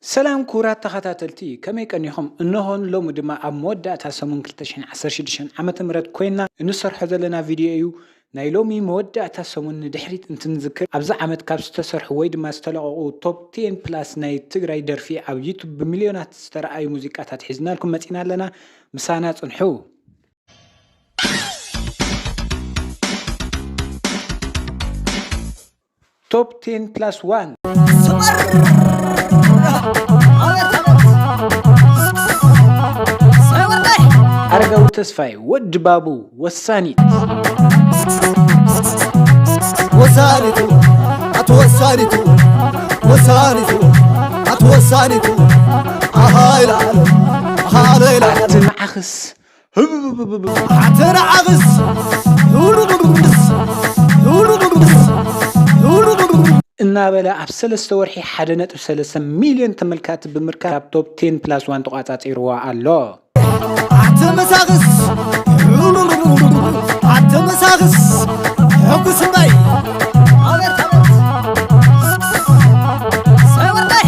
ሰላም ክቡራት ተኸታተልቲ፣ ከመይ ቀኒኹም? እንሆ ሎሚ ድማ ኣብ መወዳእታ ሰሙን ክልተ ሽሕን ዓሰርተ ሽዱሽተን ዓመተ ምህረት ኮይና እንሰርሖ ዘለና ቪድዮ እዩ። ናይ ሎሚ መወዳእታ ሰሙን ንድሕሪት እንትንዝክር፣ ኣብዚ ዓመት ካብ ዝተሰርሑ ወይ ድማ ዝተለቐቑ ቶፕ ቴን ፕላስ ናይ ትግራይ ደርፊ ኣብ ዩቱብ ብሚልዮናት ዝተረኣዩ ሙዚቃታት ሒዝናልኩም መፂና ኣለና። ምሳና ፅንሑ። ቶፕ ቴን ፕላስ ዋን። ኣረጋዊ ተስፋይ፣ ወዲ ባቡ፣ ወሳኒት። ወሳኒቱ ኣቲ ወሳኒቱ ወሳኒቱ ኣቲ ወሳኒቱ ኣሃ ኢላለ ኣሃ ኢላለ ኣቲ መዓኽስ ኣቲ ረዓኽስ ሁሉስ ሁሉስ ሁሉስ እናበለ ኣብ ሰለስተ ወርሒ ሓደ ነጥቢ ሰለስተ ሚልዮን ተመልካቲ ብምርካብ ቶፕ ቴን ፕላስ ዋን ተቋጻጺርዎ ኣሎ። ኣቲ ምሳኽስ ኣቲ ምሳኽስ ሕጉስ እምባይ ኣቤት ኣቤት ሰይ ወርቃይ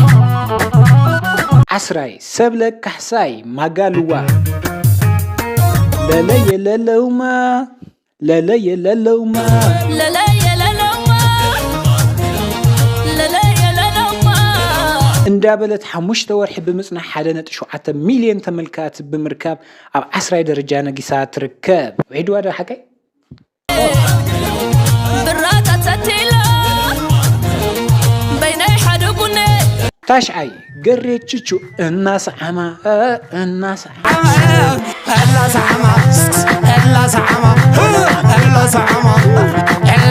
ዓስራይ ሰብለ ካሕሳይ ማጋሉዋ ለለየ ለለውማ ለለየ ለለውማ ለለየ ለለውማ ለለየ ለለውማ እንዳበለት ሓሙሽተ ወርሒ ብምጽናሕ ሓደ ነጥቢ ሸውዓተ ሚልዮን ተመልካቲ ብምርካብ ኣብ ዓስራይ ደረጃ ነጊሳ ትርከብ። ውዒድዋ ዶ ሓቀይ? ብራታ ተቲላ በይነይ ሓደ ቡነ ታሽዓይ ገሬ ችቹ እናሰዓማ እናሰዓማ ላሳዓማ ላሳዓማ ላሳዓማ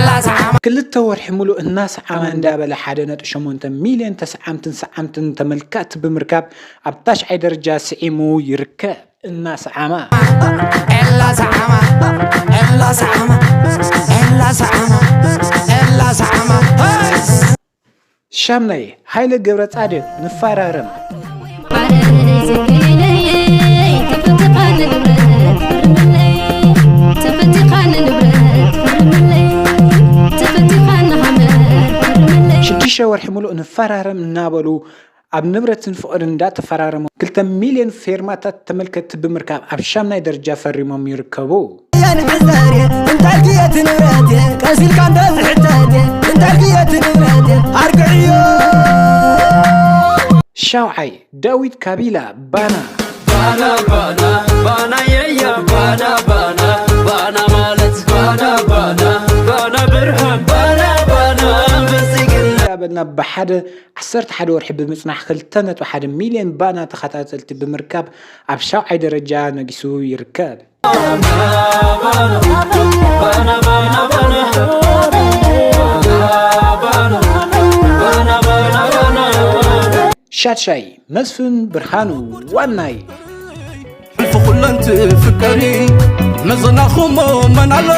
ላሳዓማ ክልተ ወርሒ ሙሉእ እናሰዓማ እንዳበለ ሓደ ነጥቢ ሸሞንተ ሚልዮን ተሰዓምትን ሰዓምትን ተመልካቲ ብምርካብ ኣብ ታሽዓይ ደረጃ ስዒሙ ይርከብ። እናሰዓማ ላሳዓማ ላሳዓማ ላሳዓማ ላሳዓማ ሻምናይ ሃይለ ገብረ ጻድቅ ንፋራረም ሽዱሽተ ወርሒ ሙሉእ ንፋራረም እናበሉ ኣብ ንብረትን ፍቕርን እንዳተፈራረሙ ክልተ ሚልዮን ፌርማታት ተመልከትቲ ብምርካብ ኣብ ሻምናይ ደረጃ ፈሪሞም ይርከቡ። ያን ዕዛሬ እንታይ ድየት ንብረቴ ቀሲልካ እንደ ዝሕተቴ እንታይ ድየት ንብረቴ ኣርግዕዮ ሻውዓይ ዳዊት ካቢላ ባና ባና ባና ባና የያ ባና ባና ባና ማለት ባና ባና ባና ብርሃን ባና ባና ብዝግና እንዳበልና ብሓደ ዓሰርተ ሓደ ወርሒ ብምጽናሕ ክልተ ነጥቢ ሓደ ሚልዮን ባና ተኸታተልቲ ብምርካብ ኣብ ሻውዓይ ደረጃ ነጊሱ ይርከብ። ሻድሻይ መስፍን ብርሃኑ ዋናይ ሕልፊ ኩለን ትፍቀሪ መዘናኹሞ መን ኣሎ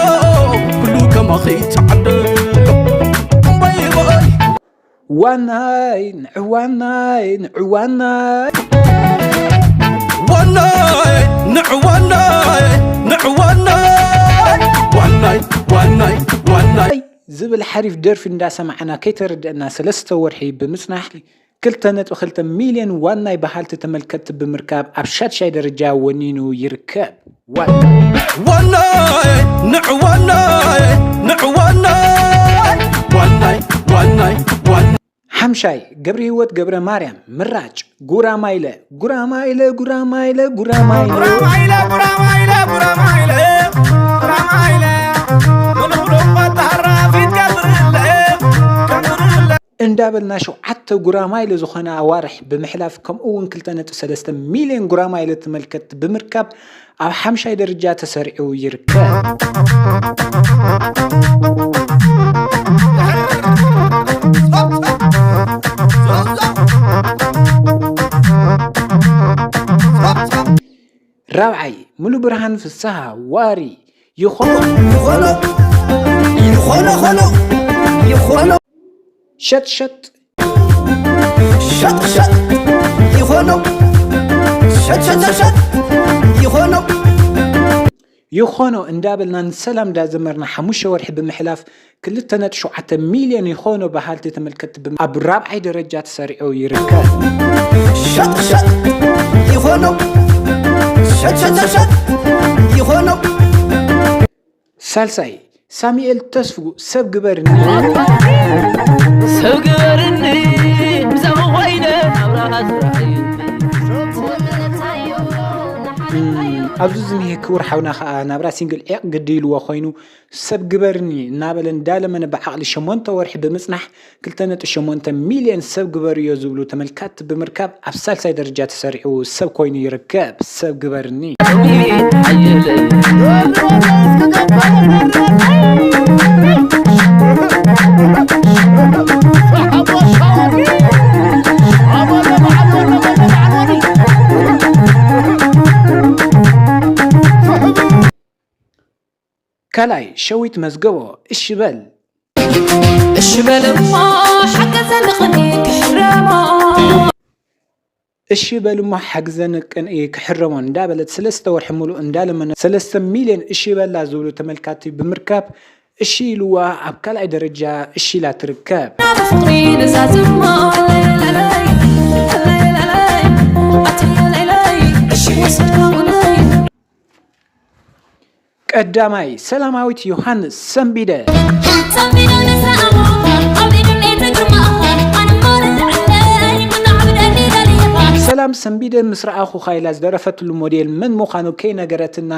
ኩሉ ከማኺ ትዓደ እምበይ በል ዋናይ ንዕዋናይ ንዕዋናይ ዋናይ ንዕዋናይ ንዕዋናይ ዋናይ ዋናይ ዋናይ ዝብል ሓሪፍ ደርፊ እንዳሰማዕና ከይተረድአና ሰለስተ ወርሒ ብምጽናሕ ክልተ ነጥቢ ክልተ ሚልዮን ዋናይ በሃልቲ ተመልከትቲ ብምርካብ ኣብ ሻድሻይ ደረጃ ወኒኑ ይርከብ። ዋናይ ዋናይ ንዕዋናይ ንዕዋናይ ዋናይ ዋናይ ዋናይ ሓምሻይ ገብረ ህይወት ገብረ ማርያም ምራጭ ጉራማይለ ጉራማይለ ጉራማይለ ጉራማይለ ጉራማይለ ጉራማይለ ጉራማይለ ጉራማይለ ምንብሎ ባታራ ፊት ገብርለ ገብርለ እንዳበልና ሸውዓተ ጉራማይለ ዝኾነ ኣዋርሕ ብምሕላፍ ከምኡ እውን ክልተ ነጥቢ ሰለስተ ሚልዮን ጉራማይለ ተመልከትቲ ብምርካብ ኣብ ሓምሻይ ደረጃ ተሰሪዑ ይርከብ። ራብዓይ ሙሉ ብርሃን ፍስሃ ዋሪ ይኾኖ ይኾኖ ይኾኖ ኾኖ ይኾኖ ሸጥሸጥ ሸጥሸጥ ይኾኖ ሸጥሸጥሸጥ ይኾኖ ይኾኖ እንዳበልና ንሰላም እንዳዘመርና ሓሙሽተ ወርሒ ብምሕላፍ ክልተ ነጥቢ ሸውዓተ ሚልዮን ይኾኖ በሃልቲ ተመልከትቲ ኣብ ራብዓይ ደረጃ ተሰሪዑ ይርከብ። ሸጥ ሸጥ ይኾኖ ሸጥ ሸጥ ሸጥ ይኾኖ ሳልሳይ ሳሙኤል ተስፉ ሰብ ግበርኒ። ሰብ ግበርኒ ብዛሙ ኮይነ ኣብርሃ ዝረኣዩ ኣብዚ ዝኒሄ ክቡር ሓውና ከዓ ናብራ ሲንግል ዒቕ ግዲ ኢልዎ ኮይኑ ሰብ ግበርኒ እናበለ እንዳለመነ ብዓቕሊ ሸሞንተ ወርሒ ብምፅናሕ ክልተ ነጥቢ ሸሞንተ ሚልዮን ሰብ ግበርዮ ዝብሉ ተመልካቲ ብምርካብ ኣብ ሳልሳይ ደረጃ ተሰሪዑ ሰብ ኮይኑ ይርከብ። ሰብ ግበርኒ። ካልኣይ ሸዊት መዝገቦ እሺ በል። እሺ በል እሞ ሓገዘኒ ቅንኢ ክሕረሞ። እሺ በል እሞ ሓግዘኒ ቅንኢ ክሕረሞ እንዳበለት ሰለስተ ወርሒ ሙሉእ እንዳለመነ ሰለስተ ሚልዮን እሺ በላ ዝብሉ ተመልካቲ ብምርካብ እሺ ኢልዋ ኣብ ካልኣይ ደረጃ እሺ ኢላ ትርከብ። ናብ ፍቕሪ ንዛዝሞ ለለለይ፣ ለለለይ፣ ኣቲ ለለይ፣ እሺ ወሰድካ ውለይ። ቀዳማይ ሰላማዊት ዮሃንስ ሰንቢደ። ሰላም ሰንቢደ ምስ ረኣኹኻ ኢላ ዝደረፈትሉ ሞዴል መን ምዃኑ ከይነገረትና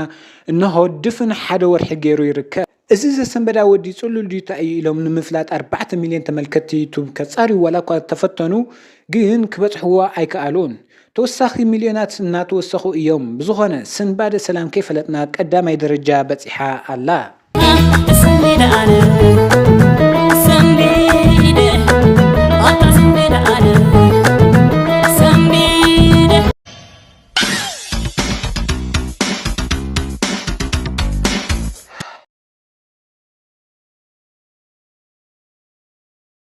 እንሆ ድፍን ሓደ ወርሒ ገይሩ ይርከብ። እዚ ዘሰንበዳ ወዲ ጽሉል ድዩ እንታይ እዩ ኢሎም ንምፍላጥ ኣርባዕተ ሚልዮን ተመልከትቲ ዩቱብ ከጻርዩ ዋላ እኳ ተፈተኑ ግን ክበጽሕዎ ኣይከኣሉን። ተወሳኺ ሚልዮናት እናተወሰኹ እዮም። ብዝኾነ ሰንባደ ሰላም ከይፈለጥና ቀዳማይ ደረጃ በጺሓ ኣላ። ሰንቢደ ኣነ፣ ሰንቢደ፣ ኣታ ሰንቢደ ኣነ።